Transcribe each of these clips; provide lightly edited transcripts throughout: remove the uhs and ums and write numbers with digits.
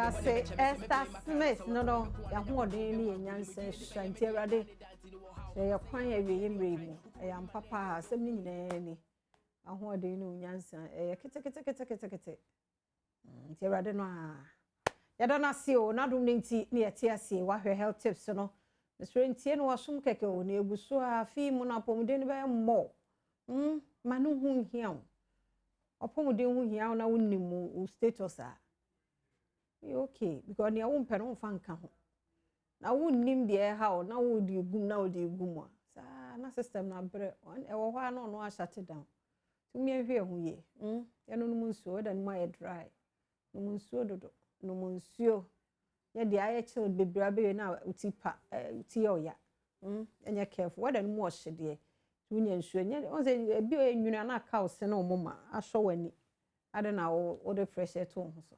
Kase Esther Smith no, yɛahoɔden ne yɛn nyansa hyɛ nti Awurade sɛ yɛ kwan awie mmerɛ yi mu. Ɛyɛ ampa paa, asɛm no nyinaa ni. Ahoɔden ne nyansa ɛyɛ keteketeketekete. Nti Awurade no a yɛda no ase o, n'adom no nti ne yɛte ase. Wahwɛ health tips no. Mesrɛ ntie no wasom kɛkɛ o, na egu so a afei mu no apɔmuden no bɛyɛ mmɔ. Ma no ho nhia wo. Ɔpɔmuden ho hia wo na wonim wo status a. Yɛ okay, because nea wompɛ no womfa nka ho. Na wonnim deɛ ɛha wo na wode gum na wode gum a, saa na system no abrɛ. Ɛwɔ hɔ a na ɔno ahyɛ down. Tumi nhwɛ ho yie. Yɛno no mu nsuo, ɛda no mu ayɛ dry. No mu nsuo dodo. No mu nsuo. Yɛ deɛ ayɛ chill bebree abɛyɛ na wo pa, ti yɛ ɔya. Ɛnyɛ careful. Wɔda no mu ɔhye deɛ. Wonya nsuo. Nyɛ wɔn sɛ ebi yɛ nwunu na aka wo se na ɔmo ma asɔ w'ani. Ade na wo de fresh to wo ho so.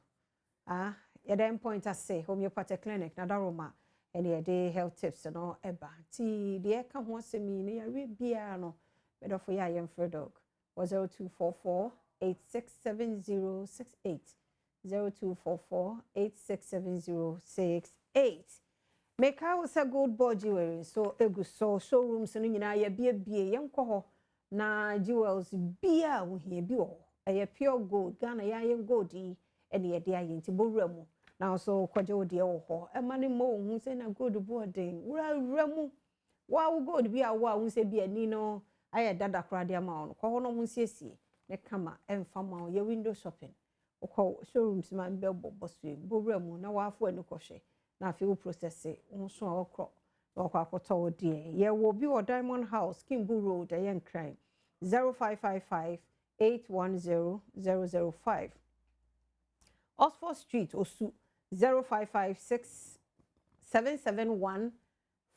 Ah, yɛda Point ase Homeopathic Clinic na daroma ɛne yɛde health tips no ɛba. Ti deɛ ɛka ho asɛm yi ne yɛawie biara no, medɔfo yɛ a yɛmfrɛ Doc wɔ 0244 867068, 0244 867068. Meka wo sɛ Gold Board Jewelry nso egu so, showrooms no nyinaa yɛbiebie, yɛnkɔ hɔ na jewels bia a wohia bi wɔ hɔ. Ɛyɛ pure gold, Ghana yɛayɛ gold yi ɛne yɛde ayɛ, nti bɔwura mu na nso kɔgye wo deɛ wɔ hɔ. Ɛma ne mmɔ wo hu sɛ na gold boɔden wura mu. Wo gold bi a wo a wo sɛ bi ani no ayɛ dada koraa de ama wo no, kɔ hɔ no ho nsiesie ne kama ɛmfa ma wo. Yɛ window shopping, wokɔ showrooms ma bɛbɔ bɔ so, bɔwura mu na waafo ani kɔhwɛ na afei wo process wo nso a wɔkorɔ na wɔkɔ akɔtɔ wo deɛ. Yɛwɔ bi wɔ Diamond House, Kimbu Road, ɛyɛ Nkran, 0555 810 005. Oxford Street, Osu, 0556 771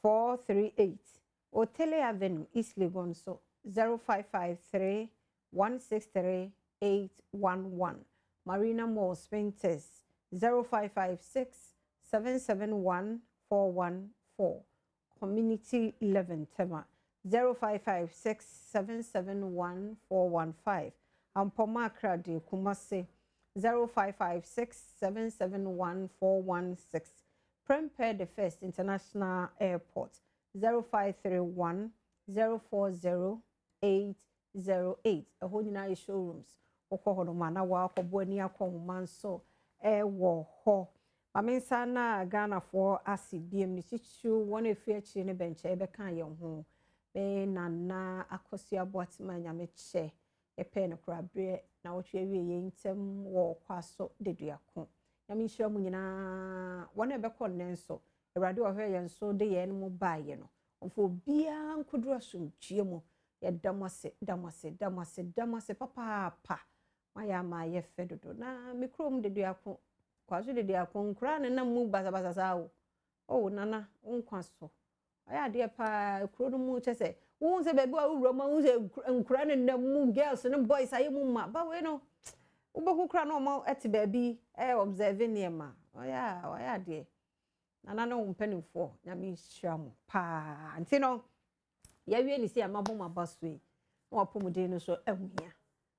438. Otele Avenue, East Legon so, 0553 163 811. Marina Mall, Spintex, 0556 771 414. Community 11, Tema, 0556 771 415. Ampoma Akrade, Kumasi, 0556 771 416. Prempeh the First International Airport, 0531 040 808. Ɛhɔ nyinaa yɛ showrooms. Wokɔ hɔ nom a na wakɔbɔ ani akɔ homa nso ɛwɔ hɔ. Maame nsa na Ghanafoɔ ase biem ne kyikyiw wɔn efi akyiri ne bɛnkyɛn bɛka yɛn ho. Me Nana Akosua Boatema, Nyame kyɛ yɛpɛ no koraa berɛ na wɔtwe awie yɛn ntɛm wɔ Kwaso Deduako. Nyame nhyira mu nyinaa. Wɔn a ɛbɛkɔ nnɛ nso, Awurade ɔhwɛ yɛn so de yɛn mu baeɛ no, ɔmfa obiara nkoduru asomdwie mu. Yɛda mo ase, da mo ase, da mo ase, da mo ase papaapa. Mayɛ ama ayɛ fɛ dodo. Na me kurom Deduako, Kwaso Deduako, nkura ne nam mu basabasa saa o. Oh Nana, wo nkwa so. Ɔyɛ adeɛ paa kuro no mu, kyɛ sɛ wohu sɛ baabi a wowura mu a wohu sɛ nkura ne nam mu, girls ne boys ayɛ mu ma. Ba wei no, wobɛhu kora na ɔmo te baabi ɛyɛ observe nneɛma. Ɔyɛ adeɛ. Nana ne wo mpanimfoɔ, Nyame nhyira mo paa. Nti no, yɛawie ne si a mabɔ mo aba so yi, na wapɔmuden no so ɛho hia.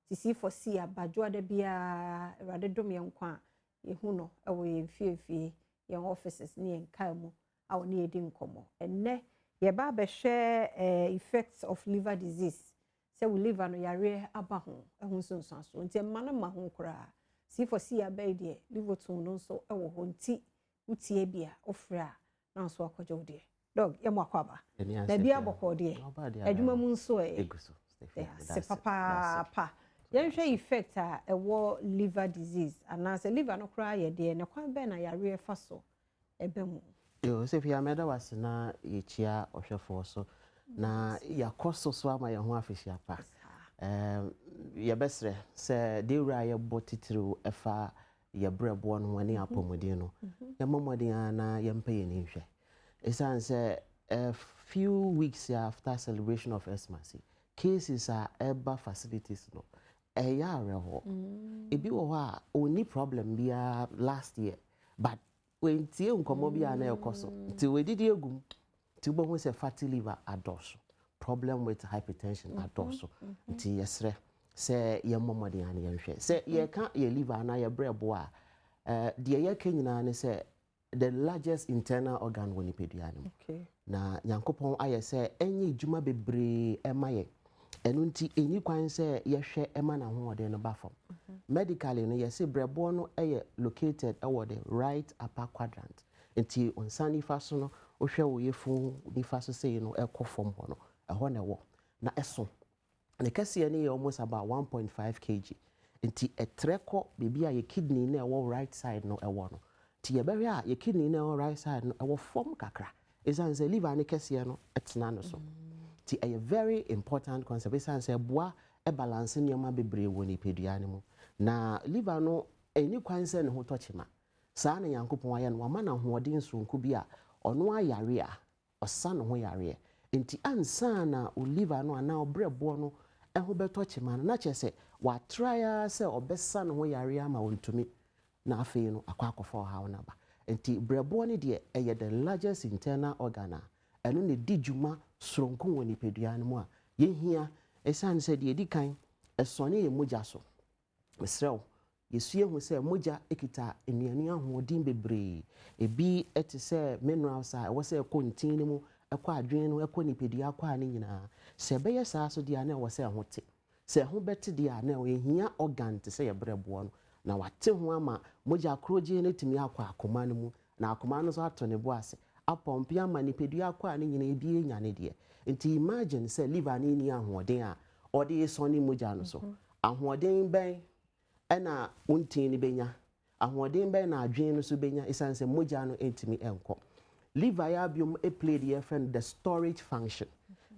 Ti C for C abadwoa da biara, Awurade dom yɛn nkwa a yɛhu no ɛwɔ yɛn fiefie, yɛn offices ne yɛn kaa mu a wɔne yɛdi nkɔmmɔ. Ɛnnɛ yɛba abɛhwɛ effects of liver disease, sɛ wo liver no yareɛ aba ho, ɛho nsonsanso. Nti ɛmma no ma ho koraa. C for C aba yi deɛ, Liverton no nso ɛwɔ hɔ, nti wotie bi a wofrɛ a na nso akɔgye wo deɛ. Doc, yɛ mo akɔ aba. Na bi abɔkɔ deɛ. Adwuma mu nso ɛ. Ase papaapa. Yɛnhwɛ effect a ɛwɔ liver disease anaasɛ liver no koraa yɛ deɛ ne kwan bɛn na yareɛ fa so ɛbɛ mu. Yo, sɛ fia mɛda wase na yɛkyia ɔhwɛfoɔ so na yɛakɔ so ama yɛn ho afehyia pa. Yɛbɛsrɛ sɛ dewura a yɛbɔ titiriw ɛfa yɛbrɛboɔ no ho ne apɔmuden no, yɛmmɔ mmɔden a na yɛmpɛ yɛn ani nhwɛ. Ɛsiane sɛ a few weeks after celebration of Xmas, cases a ɛba facilities no ɛyɛ awerɛhoɔ. Ebi wɔ hɔ a ɔnni problem biara last year, but wɔntie nkɔmmɔ bi a na ɛkɔ so nti wɔadidi egu mu, nti wobɛhu sɛ fatty liver adɔɔso, problem with hypertension adɔɔso. Nti yɛsrɛ sɛ yɛmmɔ mmɔden a na yɛnhwɛ sɛ yɛka yɛ liver anaa yɛbrɛboɔ a. Deɛ yɛka nyinaa ne sɛ the largest internal organ wɔ nipadua no mu. Na Nyankopɔn ayɛ sɛ ɛnyɛ adwuma bebree ɛma yɛn. Ɛno nti ɛni kwan sɛ yɛhwɛ ɛma n'ahoɔden no ba fam. Medically no, yɛse brɛboɔ no ɛyɛ located ɛwɔ the right upper quadrant. Nti nsa nifa so no, wohwɛ wo yɛfun nifa so sei no, ɛkɔ fam hɔ no, ɛhɔ na ɛwɔ. Na ɛso. Ne kɛseɛ no yɛ almost about 1.5 kg. Nti ɛtrɛ kɔ baabi a yɛ kidney na ɛwɔ right side no ɛwɔ no. Nti yɛbɛhwɛ a, yɛ kidney na ɛwɔ right side no ɛwɔ fam kakra. Ɛsiane sɛ liver ne kɛseɛ no ɛtena no so. Nti ɛyɛ very important concept ɛsiane sɛ ɛboa ɛbalance nneɛma bebree wɔ nipadua no mu. Na liver no, ɛni kwan sɛ ne ho tɔ kyema. Saa na Nyankopɔn ayɛ no, wama no ahoɔden sononko bi a ɔno ayare a ɔsa ne ho yareɛ. Nti ansa na o liver no anaa ɔbrɛboɔ no ɛho bɛtɔ kyema no, na kyerɛ sɛ watra ya sɛ ɔbɛsa ne ho yareɛ ama ɔntumi, na afei no akɔ akɔfa ɔhaw no aba. Nti brɛboɔ no deɛ, ɛyɛ the largest internal organ a ɛno na di dwuma soronko wɔ nipadua no mu a yɛhia, ɛsiane sɛ deɛ ɛdi kan, ɛsɔne yɛ mogya so. Mesrɛ wo, yɛsue hu sɛ mogya kita nnuane ahoɔden bebree. Ebi te sɛ minerals a ɛwɔ sɛ ɛkɔ ntin no mu, ɛkɔ adwene no, ɛkɔ nipadua kɔ a ne nyinaa. Sɛ ɛbɛyɛ saa so deɛ a, na ɛwɔ sɛ ɛho te. Sɛ ɛho bɛte deɛ a, na ɛhia organ te sɛ yɛbrɛboɔ no na wate ho ama mogya korogye no tumi akɔ akoma no mu, na akoma no nso ato ne bo ase apɔmpe ama nipadua kɔ a ne nyinaa ebi enya ne deɛ. Nti imagine sɛ liver no ni ahoɔden a ɔde sɔne mogya no so, ahoɔden bɛn ɛna wontin no bɛnya? Ahoɔden bɛn na adwene no so bɛnya, ɛsiane sɛ mogya no ntumi nkɔ? Liver yɛ abiom play deɛ yɛfrɛ no the storage function.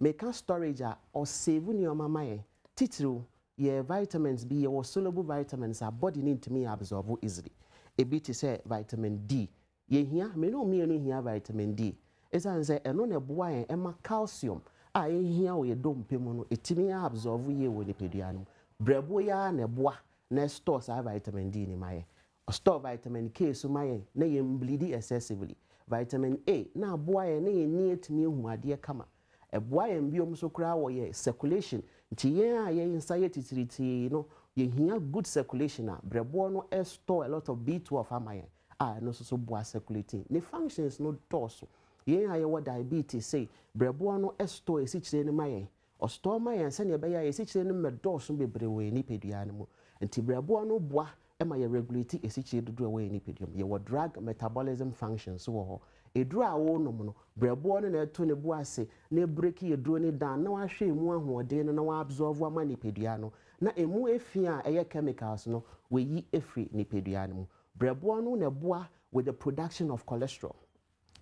Meka storage a, ɔsave nneɛma ma yɛn. Titiriw yɛ vitamins bi, yɛwɔ soluble vitamins a body no ntumi absorb easily. Ebi te sɛ vitamin D. Yɛhia, mene mmienu hia vitamin D, ɛsiane sɛ ɛno na ɛboa yɛn ɛma calcium a ɛhia wɔ yɛ dompe mu no ɛtumi absorb yie wɔ nipadua no mu. Brɛboɔ yi ara na ɛboa na store saa vitamin D ni ma yɛn. Store vitamin K so ma yɛn na yɛn bleed excessively. Vitamin A na aboa yɛn na yɛn ni atumi ehu adeɛ kama. Ɛboa yɛn biom so koraa wɔ yɛ circulation. Nti yɛn a yɛn nsa yɛ titiritii no, yɛhia good circulation a brɛboɔ no store a lot of B12 ama yɛn a ɛno nso so boa circulating. Ne functions no dɔɔso. Yɛn a yɛwɔ diabetes sei, brɛboɔ no store esikyire no ma yɛn. Ɔstore ma yɛn sɛnea ɛbɛyɛ a esikyire no mmɛdɔɔso bebree wɔ yɛn nipadua no mu. Nti brɛboɔ no boa ma yɛ regulate esikyire dodoɔ a ɛwɔ yɛn nipadua mu. Yɛwɔ drug metabolism functions wɔ hɔ. Eduro a wɔrenom no, brɛboɔ no na ɛto ne bo ase na ebreak eduro no down na wahwɛ emu ahoɔden no na waabsorb ama nipadua no, na emu efi a ɛyɛ chemicals no wɔyi efiri nipadua no mu. Brɛboɔ no na ɛboa with the production of cholesterol.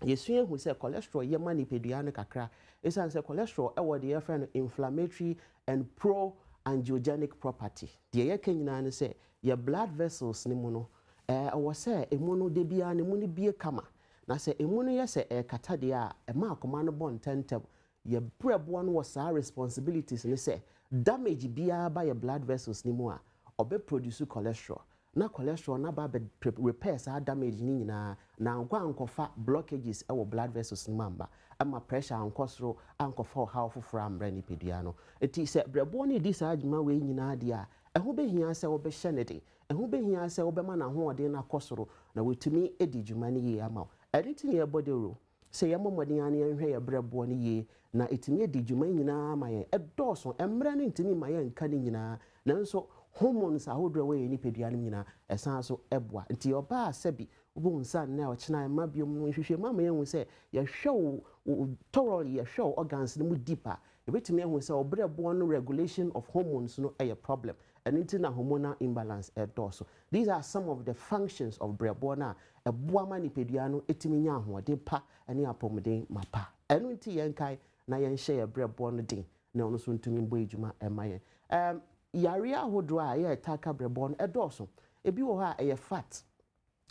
Yɛsua ehu sɛ cholesterol yɛ ma nipadua no kakra, ɛsiane sɛ cholesterol ɛwɔ deɛ yɛfrɛ no inflammatory and pro angiogenic property. Deɛ yɛka nyinaa ne sɛ yɛ blood vessels ne mu no, ɛwɔ sɛ emu no de biara ne mu no bie kama, na sɛ emu no yɛ sɛ ɛkata deɛ a, ɛma akoma no bɔ ntɛntɛm. Yɛ brɛboɔ no wɔ saa responsibilities ne sɛ damage biara ba yɛ blood vessels ne mu a, ɔbɛ produce cholesterol, na cholesterol na ba bɛ repair saa damage ne nyinaa na ankɔ ankɔfa blockages ɛwɔ blood vessels no mu amba, ama pressure ankɔ soro, ankɔfa ɔhaw foforɔ ambrɛ nipadua no. Nti sɛ brɛboɔ no di saa adwuma wei nyinaa deɛ a, ɛho bɛhia sɛ wobɛhyɛ ne den, ɛho bɛhia sɛ wobɛma n'ahoɔden no akɔ soro na wɔtumi di dwuma no yie ama wo. Ɛno nti ne yɛbɔ dawuro sɛ yɛmmɔ mmɔden a ne yɛnhwɛ yɛ brɛboɔ no yie na ɛtumi adi dwuma nyinaa ma yɛn. Ɛdɔɔso, mmerɛ no ntumi ma yɛnka no nyinaa, nanso hormones ahodoɔ a ɛwɔ yɛn nipadua no nyinaa ɛsan so ɛboa. Nti ɔbaa, sɛbi, wobɛhu nsa nnɛ a ɔkyena ɛma biom no, nhwehwɛmu ama yɛhu sɛ yɛhwɛ wo thoroughly, yɛhwɛ wo organs no mu deep a, yɛbɛtumi ahu sɛ ɔbrɛboɔ no regulation of hormones no ɛyɛ problem. Ɛno nti na hormonal imbalance ɛdɔɔso. These are some of the functions of brɛboɔ no a ɛboa ma nipadua no ɛtumi nya ahoɔden pa ne apɔmuden ma pa. Ɛno nti yɛnkae na yɛnhyɛ yɛ brɛboɔ no den na ɔno nso ntumi mbɔ adwuma ɛma yɛn. Yareɛ ahodoɔ a ɛyɛ ɛta ka brɛboɔ no ɛdɔɔso. Ebi wɔ hɔ a ɛyɛ fat,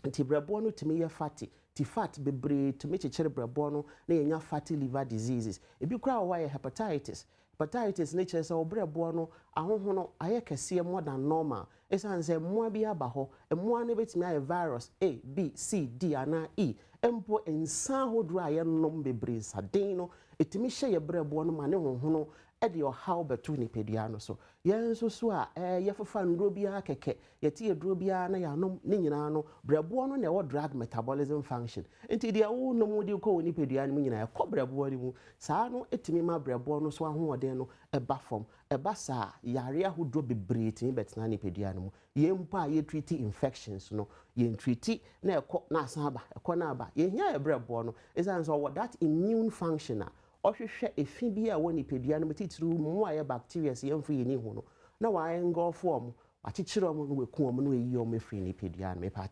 nti brɛboɔ no tumi yɛ fatty, ti fat bebree tumi kyekyere brɛboɔ no na yɛnya fatty liver diseases. Ebi koraa wɔ hɔ a yɛ hepatitis. Hepatitis ne kyerɛ sɛ ɔbrɛboɔ no ahohono ayɛ kɛseɛ more than normal, ɛsiane sɛ mmoa bi aba hɔ. Mmoa no bɛtumi ayɛ virus A, B, C, D anaa E. Mpo nsa ahodoɔ a yɛnom bebree, nsaden no, ɛtumi hyɛ yɛ brɛboɔ no ma ne hohono. De ɔhaw bɛto nipadua no so. Yɛn nso so a, yɛfefa nnuro biara kɛkɛ, yɛte aduro biara na yɛanom, ne nyinaa no, brɛboɔ no na ɛwɔ drug metabolism function. Nti deɛ wonom de kɔ wo nipadua no mu nyinaa, ɛkɔ brɛboɔ no mu. Saa no ɛtumi ma brɛboɔ no so ahoɔden no ɛba fam. Ɛba saa, yareɛ ahodoɔ bebree tumi bɛtena nipadua no mu. Yɛn mpo a yɛtreat infections no, yɛntreat na ɛkɔ na asan aba, ɛkɔ na aba. Yɛhia yɛ brɛboɔ no, ɛsiane sɛ ɔwɔ that immune function a ɔhwehwɛ efi bi a ɛwɔ nipadua no mu, titiriw mmoa a ɛyɛ bacteria yɛmfa yɛn ani hu no, na wɔayɛ wɔn, wakyekyere wɔn na wɔaku wɔn na wɔayi wɔn afiri nipadua no. Mepa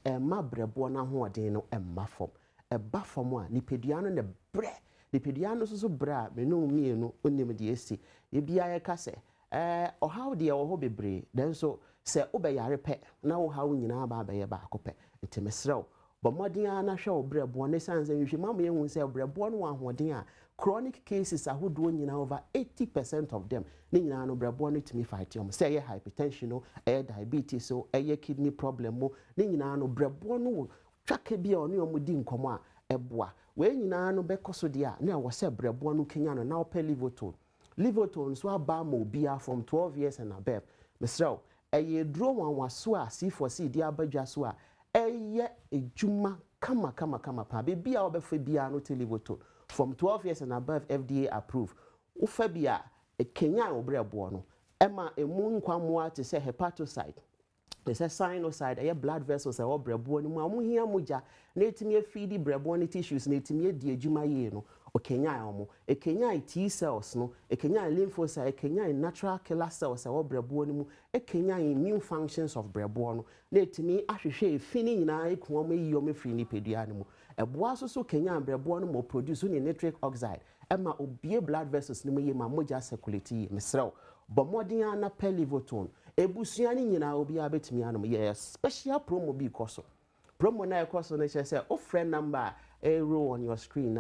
ɛmma brɛboɔ no ahoɔden no ɛmma fam. Ɛba fam a, nipadua no na brɛ. Nipadua no nso so brɛ a, me ne wo mmienu onim deɛ esi. Ebiara yɛka sɛ, ɔhaw deɛ ɛwɔ hɔ bebree, nanso sɛ wobɛyare pɛ na wo haw nyinaa ba abɛyɛ baako pɛ. Nti mesrɛ wo, bɔ mmɔden ara na hwɛ wo brɛboɔ no, ɛsiane sɛ nhwehwɛmu ama yɛahu sɛ brɛboɔ no wɔ ahoɔden a chronic cases ahodoɔ nyinaa, over 80% of them ne nyinaa no, brɛboɔ no tumi fight wɔn. Sɛ ɛyɛ hypertension o, ɛyɛ diabetes o, ɛyɛ kidney problem o, ne nyinaa no, brɛboɔ no wɔ twaka bi a ɔne wɔn di nkɔmmɔ a ɛboa. Wei nyinaa no bɛkɔ so deɛ a, na ɛwɔ sɛ brɛboɔ no kenya no na wopɛ Livotone. Livotone nso aba ama obiara from 12 years and above. Mesrɛ wo, ɛyɛ aduro nwanwaso a C4C de aba dwa so a ɛyɛ edwuma kama kama kama paa. Beebi a wɔbɛfa biara no te Livotone from 12 years and above, FDA approved. Wofa bi a, ɛkenyan wo brɛboɔ no, ɛma emu nkwammoa te sɛ hepatocyte, te sɛ sinusoid, ɛyɛ blood vessels a ɛwɔ brɛboɔ no mu a wɔn hia mogya na etumi afidi brɛboɔ no tissues na etumi adi adwuma yie no, ɔkenyan wɔn. Ɛkenyan T cells no, ɛkenyan lymphocyte, ɛkenyan natural killer cells a ɛwɔ brɛboɔ no mu, ɛkenyan immune functions of brɛboɔ no na etumi ahwehwɛ efi ne nyinaa eku wɔn, eyi wɔn efiri nipadua no mu. Ɛboa nso so kenyan brɛboɔ no ma produce ne nitric oxide, ɛma obie blood vessels no mu yie ma mogya circulate yie. Mesrɛ wo, bɔ mmɔden ara na pɛ Livotone. Ebusua no nyinaa, obiara bɛtumi anom. Yɛ special promo bi kɔ so. Promo na ɛkɔ so no kyerɛ sɛ wofrɛ number a ɛroll on your screen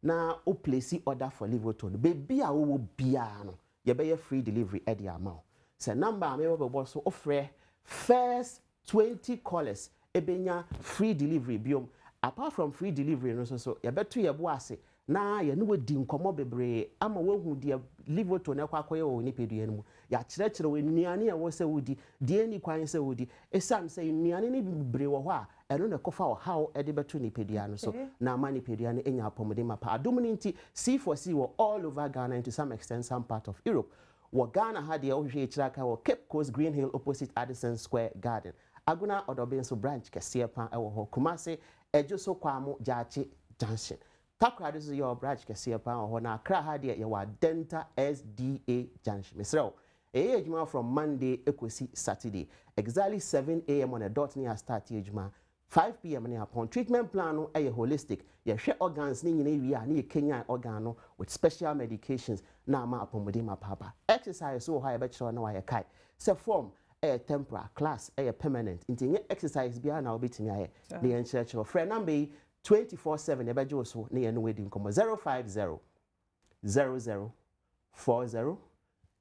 na wo place order for Livotone, beebi a wowɔ biara no, yɛbɛyɛ free delivery ɛde ama wo. Sɛ number a mebɔ bɛbɔ so, wofrɛ, first 20 callers ebenya free delivery biom. Apart from free delivery no nso so, yɛbɛto yɛ bo ase na yɛne wɔdi nkɔmmɔ bebree ama woahu deɛ Livotone ɛkɔ akɔyɛ wɔ nipadua no mu. Yɛakyerɛkyerɛ wɔ nnuane a ɛwɔ sɛ wodi, deɛ ɛni kwan sɛ wodi, ɛsiane sɛ nnuane no bebree wɔ hɔ a ɛno na ɛkɔfa ɔhaw ɛde bɛto nipadua no so na ama nipadua no anya apɔmuden mapa. Adom no nti, C4C wɔ all over Ghana and to some extent some part of Europe. Wɔ Ghana ha deɛ, wohwehwɛ akyire aka wɔ Cape Coast, Green Hill, opposite Addison Square Garden. Agona Ɔdɔbe nso, branch kɛseɛ pa ɛwɔ hɔ. Kumase, Ɛdwo so Kwamo Gyaakye Junction. Takoradi nso yɛwɔ branch kɛseɛ pa wɔ hɔ, na Accra ha deɛ, yɛwɔ Adenta SDA Junction. Mesrɛ wo, ɛyɛ adwuma from Monday ekosi Saturday, exactly 7 a.m. on a dot ne yɛ start adwuma, 5 p.m. ne apɔn. Treatment plan no ɛyɛ holistic. Yɛhwɛ organs ne nyinaa wie a, ne yɛ kenyan organ no with special medications na ama apɔmuden ma paapa. Exercise so wɔ hɔ a yɛbɛkyerɛw na wayɛ. Kae sɛ form ɛyɛ temporary, class ɛyɛ permanent, nti nyɛ exercise biara na wobɛtumi ayɛ na yɛnkyerɛkyerɛw. Frɛ number yi 24/7, yɛbɛgye wo so na yɛne wadi nkɔmmɔ: 050 00 40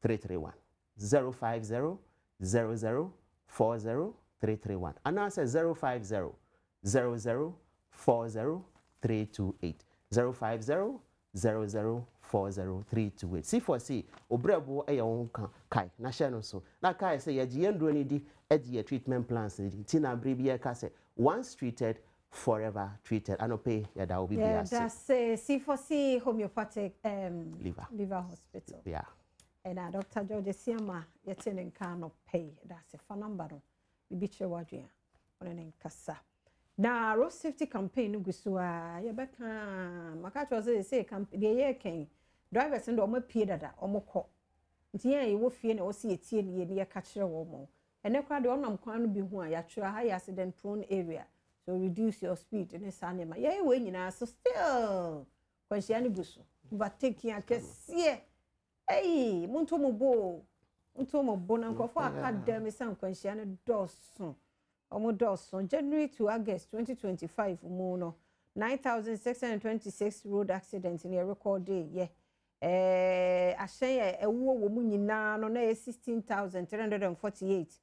331, 050 00 40 331, anaasɛ 050 00 40 328, 050 00 40 328. C4C, obrɛboɔ ɛyɛ wo nka kae na hyɛ no so na kae sɛ yɛgye yɛn duro no di, ɛgye yɛ treatment plans no di, nti na bere bi yɛka sɛ once treated, forever treated. Anɔpɛ, yɛda wo bibi ase. Yɛda se C4C Homeopathic Liver. Liver Hospital. Ɛna Dr. George Siama yɛte ne nka no pɛi. Yɛda ase. Fa number no, biribi kyerɛ w'adwene a, ɔne ne nkasa. Na road safety campaign no gu so a yɛbɛka maka kyerɛ sɛ sɛ campaign deɛ yɛyɛ kɛn, drivers no deɛ, ɔmo apue dada, ɔmo kɔ, nti yɛn a yɛwɔ fie na wɔsi yɛtie ne yɛ ne yɛka kyerɛ wɔn mo. Ɛnɛ koraa deɛ, ɔnam kwan no bi ho a, yɛatwerɛ ha yɛ accident prone area, so reduce your speed ne saa nneɛma yɛyɛ wei nyinaa so, still kwanhyia no gu so, overtaking akɛseɛ. Ei, monto mo bo o, monto mo bo na nkurɔfoɔ aka dɛm sɛ nkwanhyia no dɔɔso, ɔmo dɔɔso. January to August 2025 mu no, 9626 road accident ne ɛrekɔde yɛ. Ahyɛn a ɛwuo wɔ mu nyinaa no na ɛyɛ 16,348,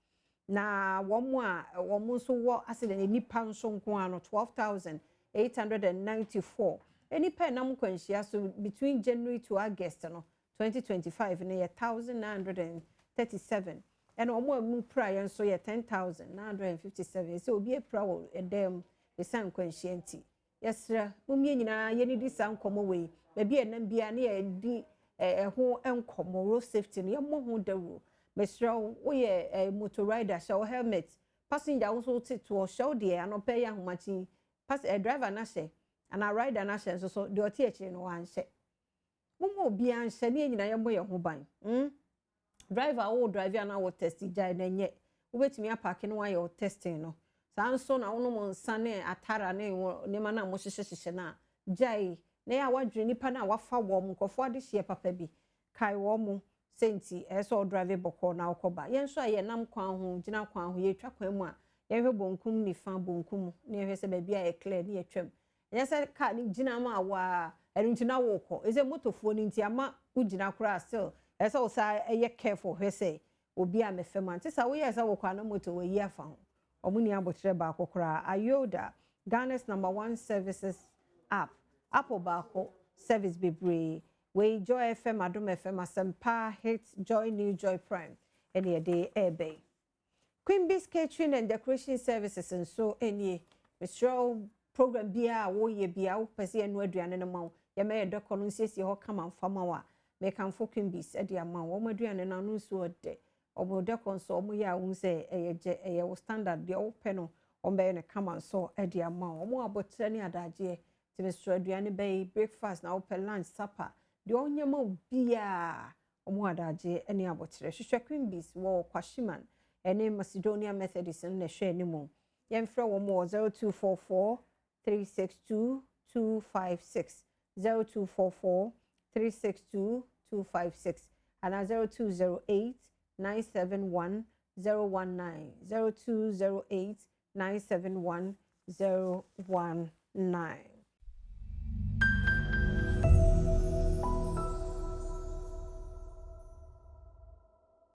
na wɔn a wɔn nso wɔ accident, nipa nso nko ara no, 12,894. Nipa a ɛnam nkwanhyia so between January to August no. 2025 no yɛ 1,937, ɛna wɔn a wɔn piraeɛ nso yɛ 10,957. Sɛ obi apira wɔ ɛdan mu ɛsiane nkwanhyia nti, yɛsrɛ mo, yɛn nyinaa yɛnidi saa nkɔmmɔ wei. Baabi a ɛnam biara ne yɛdi ɛho nkɔmmɔ, road safety no, yɛmmɔ ho dawuro. Mesrɛ wo, woyɛ motor rider, hyɛ wo helmet. Passenger, wo nso wote toɔ, hyɛ wo deɛ. Anɔpɛ yɛ ahomakye pas driver no ahyɛ anaa rider no ahyɛ nso so deɛ, ɔte akyire no wanhyɛ. Momma obiara nhyɛ ne yɛn nyinaa yɛmmɔ yɛn ho ban. Driver, wo drive anaa wo test, gyae na nyɛ wobɛtumi apark no, wayɛ wo testing no. Saa nso na wonom nsa ne atara ne nneɛma no a mohyehyɛhyehyɛ no a, gyae na yɛ a wadwene nipa no a wafa wɔn nkurɔfoɔ adehyeɛ papa bi kae wɔn mo sɛ nti ɛsɛ sɛ ɔdrive bɔkɔɔ na wokɔba. Yɛn nso a yɛnam kwan ho, gyina kwan ho, yɛtwa kwan mu a, yɛhwɛ bonkum, nifa, bonkum na yɛhwɛ sɛ baabi a yɛ clear ne yɛtwam. Ɛnyɛ sɛ kaa no gyina ma waa ɛno nti na wokɔ. Ɛsɛ motofoɔ no nti ama wogyina koraa, still ɛsɛ wo saa ɛyɛ careful, hwɛ sɛ obi a mɛfɛ mu ante sɛ woyɛ sɛ wokɔ ana moto wɔyi afa ho. Ɔmo ni abotire baako koraa. Ayoda, Ghana's number one services app, apple baako, service bebree. Wei Joy FM, Adom FM, Asɛmpa Hit, Joy New, Joy Prime ɛne yɛde ɛɛbɛn. Queen Bees Catering and Decoration Services nso nie. Mesrɛ, program biara a wɔyɛ biara, wopɛ sɛ yɛno aduane no ma wo, yɛma yɛ dɔkɔ no nsiesie hɔ kama mfama wo a, mekamfo Queen Bees de ama wo. Wɔn aduane no ano nso ɔdɛ, ɔmo dɔkɔ nso ɔmo yɛ a, wɔn sɛ ɛyɛ gye, ɛyɛ wo standard deɛ wopɛ no, wɔn bɛyɛ no kama nso de ama wo. Wɔn abɔtire ne adagyeɛ nti mesrɛ, aduane bɛyɛ breakfast na wopɛ, lunch, supper deɛ, ɔnyɛ ma wo biara, wɔn adagyeɛ ne abɔtire. Hwehwɛ Queen Bees wɔ Kwashiman ɛne Macedonia Methodist no na ɛhwɛ anim. Yɛmfrɛ wɔn wɔ 0244 362 256, 0244 362 256 anaa 0208 971 019, 0208 971 019.